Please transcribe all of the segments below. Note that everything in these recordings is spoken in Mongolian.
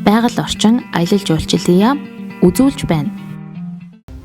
Байгаль орчин аялал жуулчлалын яам үзүүлж байна.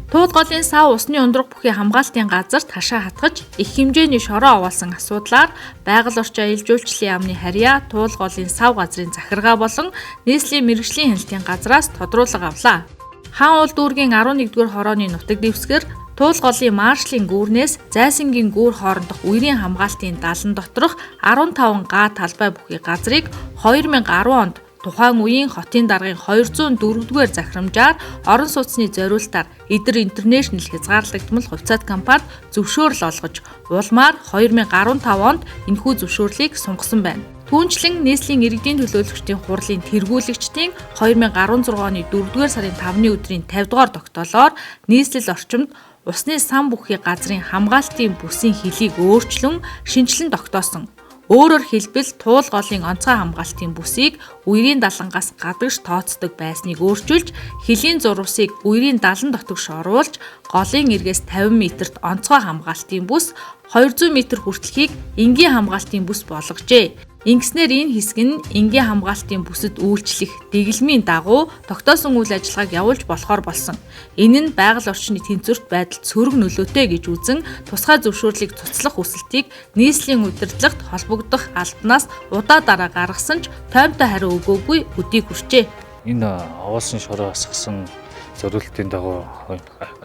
Туул голын сав усны ундрах бүхий хамгаалтын газарт хашаа хатгаж их хэмжээний шороо овоолсон асуудлаар байгаль орчин аялал жуулчлалын яамны харьяа Туул голын сав газрын захиргаа болон нийслэлийн мэргэжлийн хяналтын газраас тодруулга авлаа. Хаан уул дүүргийн 11-р хорооны нутаг дэвсгэр Туул голын Маршлийн гүүрнээс Зайсангийн гүүр хоорондох үерийн хамгаалтын далан доторх 15 га талбай бүхий газрыг 2010 онд тухайн үеийн хотын даргын 204-р захирамжаар орон сууцны зориултаар Эдэр Интернэшнл хязгаарлагдмал хувьцаат компанид зөвшөөрөл олгож, улмаар 2015 онд энэхүү зөвшөөрлийг сунгасан байна. Түүнчлэн нийслэлийн иргэдийн төлөөлөгчдийн хурлын тэргүүлэгчдийн 2016 оны 4-р сарын 5-ны өдрийн 50 дугаар тогтоолоор нийслэл орчимд усны сан бүхий газрын хамгаалтын бүсийн хилийг өөрчлөн шинэчлэн тогтоосон. Өөрөөр хэлбэл Туул голын онцгой хамгаалтын бүсийг үерийн далангаас гадагш тооцдог байсныг өөрчилж, хилийн зурвасыг үерийн далан дотогш оруулж, голын эргээс 50 метрт онцгой хамгаалтын бүс, 200 метр хүртэлхийг энгийн хамгаалтын бүс болгожээ. Ингэснээр энэ хэсэг нь энгийн хамгаалтын бүсэд үйлчлэх дэглэмийн дагуу тогтоосон үйл ажиллагааг явуулж болохоор болсон. Энэ нь байгаль орчны тэнцвэрт байдалд сөрөг нөлөөтэй гэж үзэн тусгай зөвшөөрлийг цуцлах хүсэлтийг нийслэлийн удирдлагт холбогдох албанаас удаа дараа гаргасан ч тоймтой хариу өгөөгүй өдийг хүрчээ. Энэ овоолсон шороо асгасан зориултын дагуу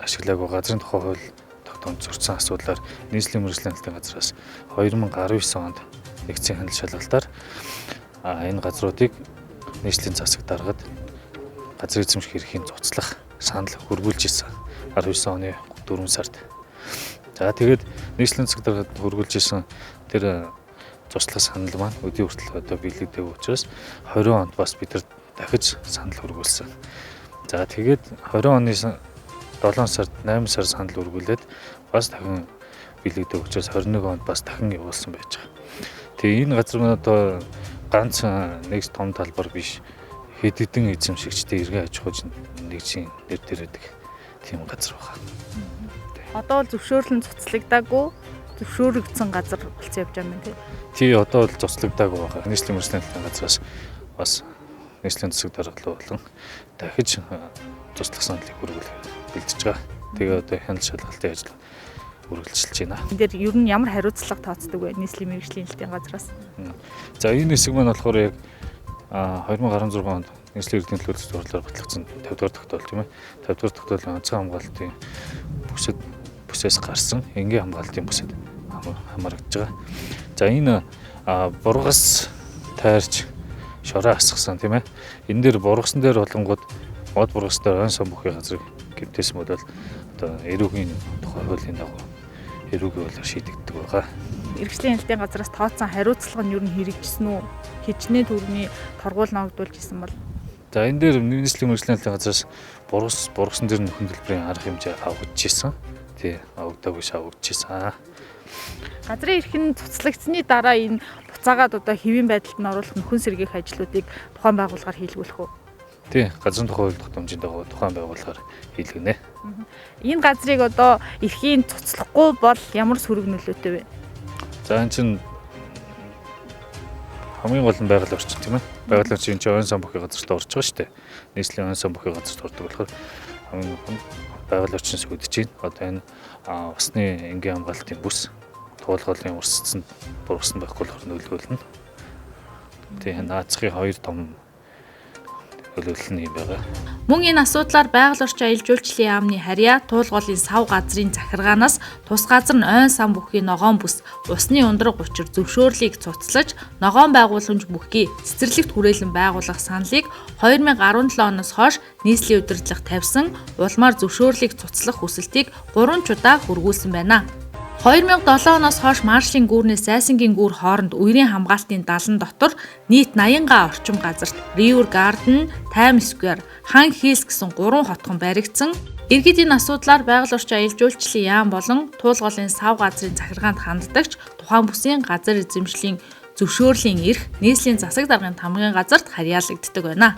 ашиглаагүй газрын тухай хууль тогтоомж зурсан асуудлаар нийслэлийн мэргэжлийн хяналтын газраас 2019 онд нэгдсэн хяналт шалгалтаар энэ газруудыг нийслэлийн засаг даргад газар эзэмших эрхийг цуцлах санал хөргүүлж ирсэн 19 оны 4 сард. За тэгээд нийслэлийн засаг даргад хөргүүлж ирсэн тэр цуцлах санал маань өдий хүртэл одоо биелэгдээгүй учраас 20 онд бас бид нар дахиж санал хөргүүлсэн. За тэгээд 20 оны 7 сард 8 сар санал хөргүүлээд бас дахин биелэгдээгүй учраас 21 онд бас дахин явуулсан байж байгаа. Тэгээ энэ газар маань одоо ганц нэг том талбар биш, хэд хэдэн эзэмшигчтэй эргэн аж ахуйч нэгжийн нэр дээр байдаг тийм газар байна. Одоо бол зөвшөөрөл нь цуцлагдаагүй, зөвшөөрөгдсөн газар болсон явж байгаа юм тий. Тий, одоо бол цуцлагдаагүй байгаа. Нийслэлийн мэргэжлийн хяналтын газраас бас нийслэлийн засаг даргалуу болон дахиж цуцлах саналыг хүргүүлэх бэлдэж байгаа. Тэгээ одоо хяналт шалгалтын ажил үргэлжилж байна. Энэ дээр ер нь ямар хариуцлага тооцдог вэ нийслэлийн мэргэжлийн хяналтын газраас? За энэ хэсэг маань болохоор яг 2016 онд нийслэлийн иргэдийн төлөөлөгчдийн хурлаар батлагдсан 50 дугаар тогтоол тийм ээ. 50 дугаар тогтоолын онцгой хамгаалтын бүсээс гарсан энгийн хамгаалтын бүсэд хамаарагдж байгаа. За энэ бургас тайрч шороо асгасан тийм ээ. Энэ дээр бургасан дээр болонгууд мод бургас дээр ойн сан бүхий газрыг гэмтээсэн бол одоо эрүүгийн тухай хуулийн дагуу эрүүгийн хуулиар шийдэгддэг байгаа. Иргэжлийн хяналтын газраас тооцсон хариуцлага нь ер нь хэрэгжсэн үү? Хичнээн төгрөгийн торгуул ногдуулж исэн бол? За энэ дээр нийслэлийн мэргэжлийн хяналтын газраас бургасан дээр нөхөн төлбөрийн арга хэмжээ авагдчихсан. Тий, авагдаагүй шавагдчихсан. Газрын эрх нь цуцлагдсаны дараа энэ буцаагаад одоо хэвийн байдалд нь оруулах нөхөн сэргээх ажлуудыг тухайн байгууллагаар хийлгүүлэх үү? Тий, газрын тухай хууль тогтоомжийн дагуу тухайн байгууллагаар хийлгэнэ. Энэ газрыг одоо эрхийн цуцлахгүй бол ямар сөрөг нөлөөтэй вэ? За энэ чинь хамгийн гол нь байгаль орчин тийм ээ. Байгаль орчин чинь ойн сан бүхий газарт орж байгаа шүү дээ. Нийслэлийн ойн сан бүхий газарт ордог болохоор хамгийн гол нь байгаль орчин сүйдэж байна. Одоо энэ усны энгийн хамгаалтын бүс туулгалын урсцсан бургасан байхгүй болохоор нөлөөлнө. Тий, наацхын хоёр том нөлөөлөл нь юм байгаа. Мөн энэ асуудлаар байгаль орчин аялал жуулчлалын яамны харьяа Туул голын сав газрын захиргаанаас тус газар нь ойн сан бүхий ногоон бүс усны ундраг учир зөвшөөрлийг цуцлаж ногоон байгууламж бүхий цэцэрлэгт хүрээлэн байгуулах саналыг 2017 оноос хойш нийслэлийн удирдлага тавьсан улмаар зөвшөөрлийг цуцлах хүсэлтийг 3 удаа хүргүүлсэн байна. 2007 оноос хойш Маршлийн гүүрнээс Зайсангийн гүүр хооронд үерийн хамгаалтын далан дотор нийт 80 га орчим газарт River Garden, Times Square, Хан Хиллс гэсэн 3 хотхон баригдсан. Иргэд энэ асуудлаар байгаль орчин аялал жуулчлалын яам болон Туул голын сав газрын захиргаанд ханддагч тухайн бүсийн газар эзэмшлийн зөвшөөрлийн эрх нийслэлийн засаг даргын тамгын газарт харьяалагддаг байна.